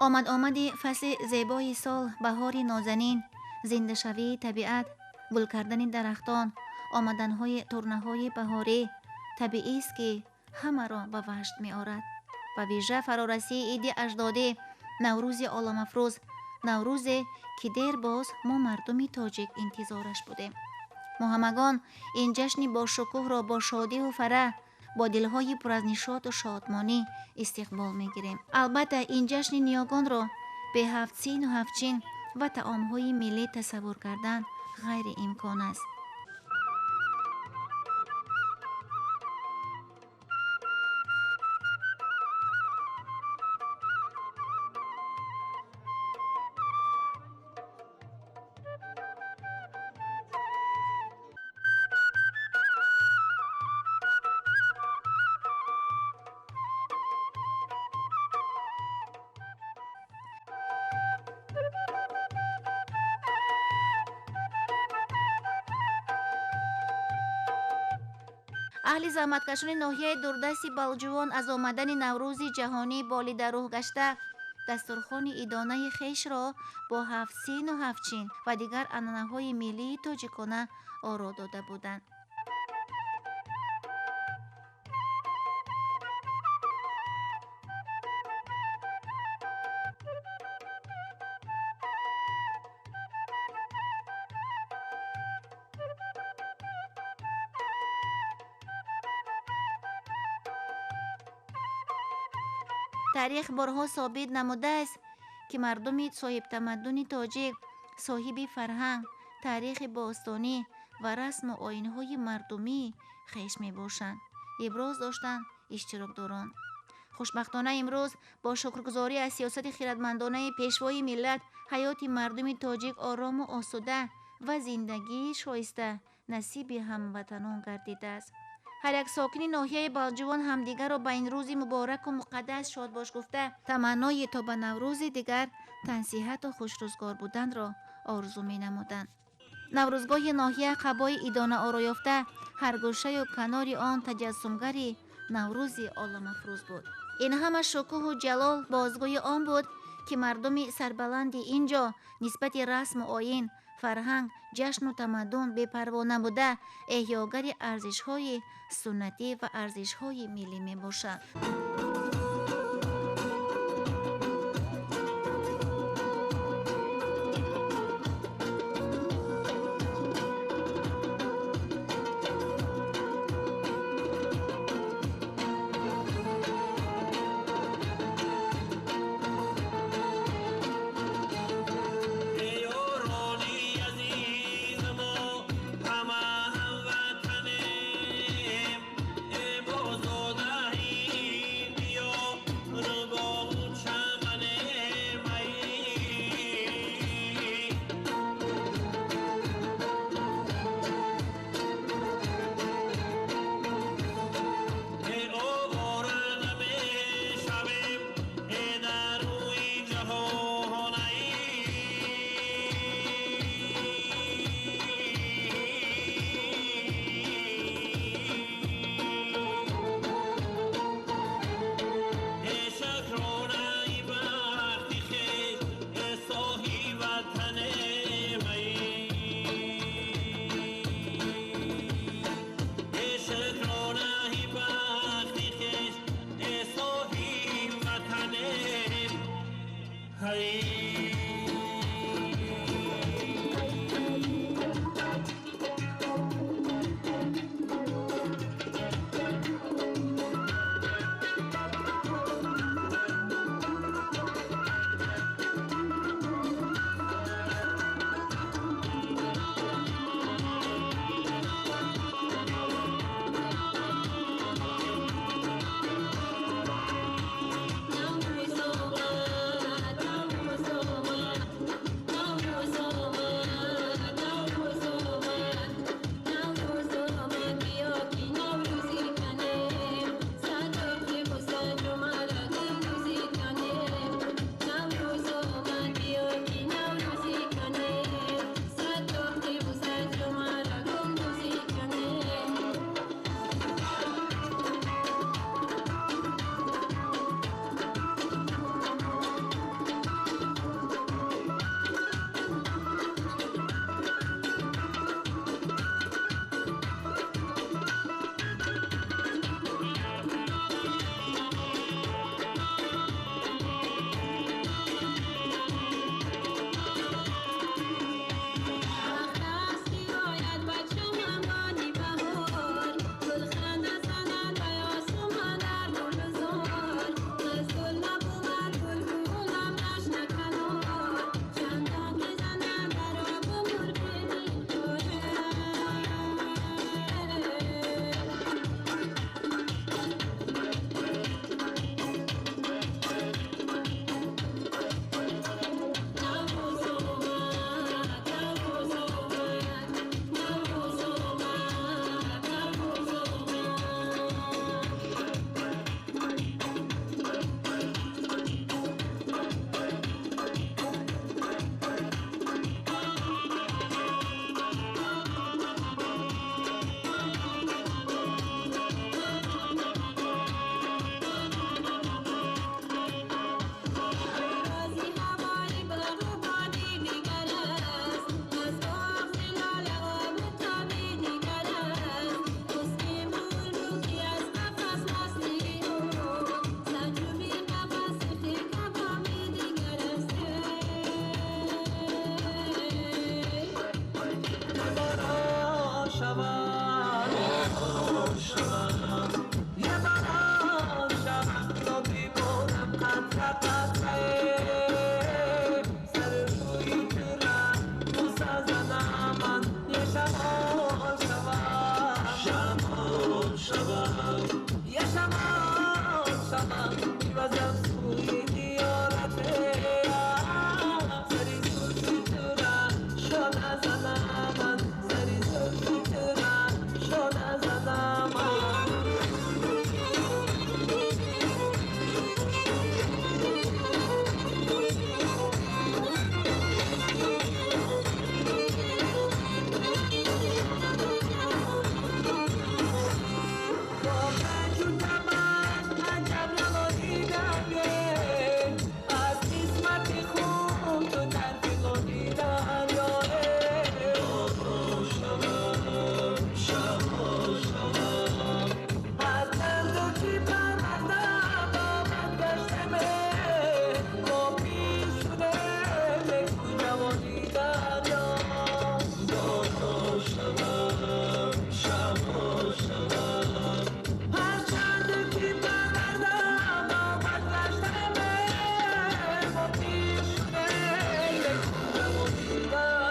Омад-омади фасли зебои сол, баҳори нозанин, зиндашавии табиат, гул кардани дарахтон, омаданҳои турнаҳои баҳорӣ табиист, ки ҳамаро ба ваҷд меорад. Ба вижа фарорасии иди аҷдодӣ, Наврӯзи оламафрӯз, наврӯзе, ки дер боз мо мардуми тоҷик интизораш будем. Мо ҳамагон ин ҷашни бошукӯҳро бо шодиву фараҳ, бо дилҳои пур аз нишоту шодмонӣ истиқбол мегирем. Албатта, ин ҷашни ниёгонро бе ҳафтсину ҳафтчин ва таомҳои миллӣ тасаввур кардан ғайриимкон аст. Аҳли заҳматкашони ноҳияи дурдасти Балҷувон аз омадани Наврӯзи ҷаҳонӣ болидарӯҳ гашта, дастурхони идонаи хешро бо ҳафтсину ҳафтчин ва дигар анъанаҳои миллии тоҷикона оро дода буданд. Таърих борҳо собит намудааст, ки мардуми соҳибтамаддуни тоҷик соҳиби фарҳанг, таърихи бостонӣ ва расму оинҳои мардумии хеш мебошанд, иброз доштанд иштирокдорон. Хушбахтона, имрӯз бо шукргузорӣ аз сиёсати хиратмандонаи пешвои миллат ҳаёти мардуми тоҷик орому осуда ва зиндагии шоиста насиби ҳамватанон гардидааст. Ҳар як сокини ноҳияи Балҷувон ҳамдигарро ба ин рӯзи мубораку муқаддас шодбош гуфта, таманнои то ба наврӯзи дигар тансиҳату хушрӯзгор буданро орзу менамуданд. Наврӯзгоҳи ноҳия қабои идона ороёфта, ҳар гӯшаю канори он таҷассумгари Наврӯзи оламафрӯз буд. Ин ҳама шукӯҳу ҷалол бозгӯи он буд, ки мардуми сарбаланди ин ҷо нисбати расму оин, фарҳанг, ҷашну тамаддун бепарво набуда, эҳёгари арзишҳои суннатӣ ва арзишҳои миллӣ мебошанд. Ҳамватанем, э бозодаи.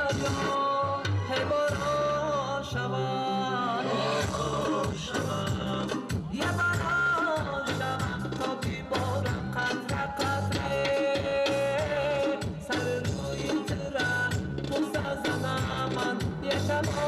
Дарё борон шавад, я борон шавад, то биборам қатра қатра, сари рӯи тира бӯса занам ман, я шамол.